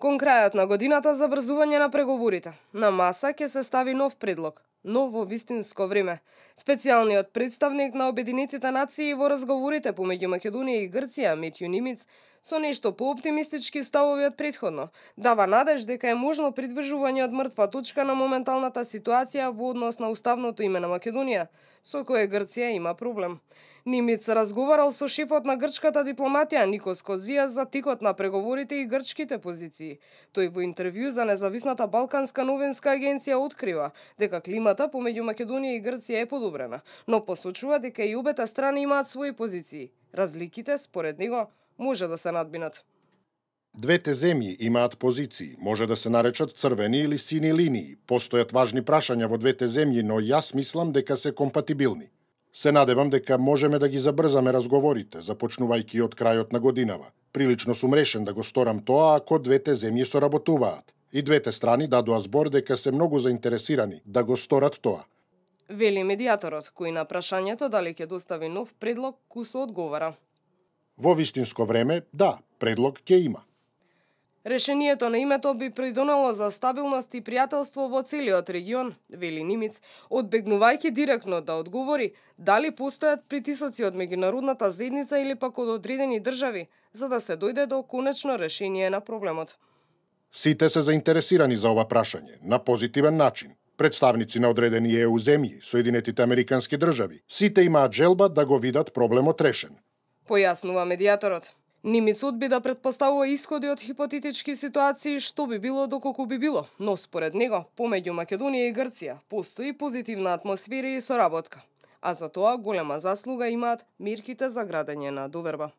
Кон крајот на годината за брзување на преговорите, на маса ќе се стави нов предлог, но во вистинско време. Специјалниот представник на Обединетите нации во разговорите помеѓу Македонија и Грција, Метју Нимиц, со нешто пооптимистички ставови од претходно, дава надеж дека е можно придвижување од мртва точка на моменталната ситуација во однос на уставното име на Македонија, со кое Грција има проблем. Нимиц разговарал со шефот на грчката дипломатија Никос Козија за текот на преговорите и грчките позиции. Тој во интервју за независната балканска новинска агенција открива дека климата помеѓу Македонија и Грција е подобрена, но посочува дека и обете страни имаат своји позиции. Разликите, според него, може да се надминат. Двете земји имаат позиции, може да се наречат црвени или сини линии. Постојат важни прашања во двете земји, но јас мислам дека се компатибилни. Се надевам дека можеме да ги забрзаме разговорите, започнувајќи од крајот на годинава. Прилично сум решен да го сторам тоа ако двете земји соработуваат. И двете страни дадоа збор дека се многу заинтересирани да го сторат тоа. Вели медијаторот, кој на прашањето дали ќе достави нов предлог, кусо одговара. Во вистинско време, да, предлог ќе има. Решението на името би придонело за стабилност и пријателство во целиот регион, вели Нимиц, одбегнувајќи директно да одговори дали постојат притисоци од меѓународната заедница или пак од одредени држави, за да се дојде до конечно решение на проблемот. Сите се заинтересирани за ова прашање, на позитивен начин. Представници на одредени ЕУ земји, Соединетите Американски држави, сите имаат желба да го видат проблемот решен. Појаснува медијаторот. Нимиц одби да претпоставува исходи од хипотетички ситуации што би било доколку би било, но според него, помеѓу Македонија и Грција, постои позитивна атмосфера и соработка, а за тоа голема заслуга имаат мерките за градење на доверба.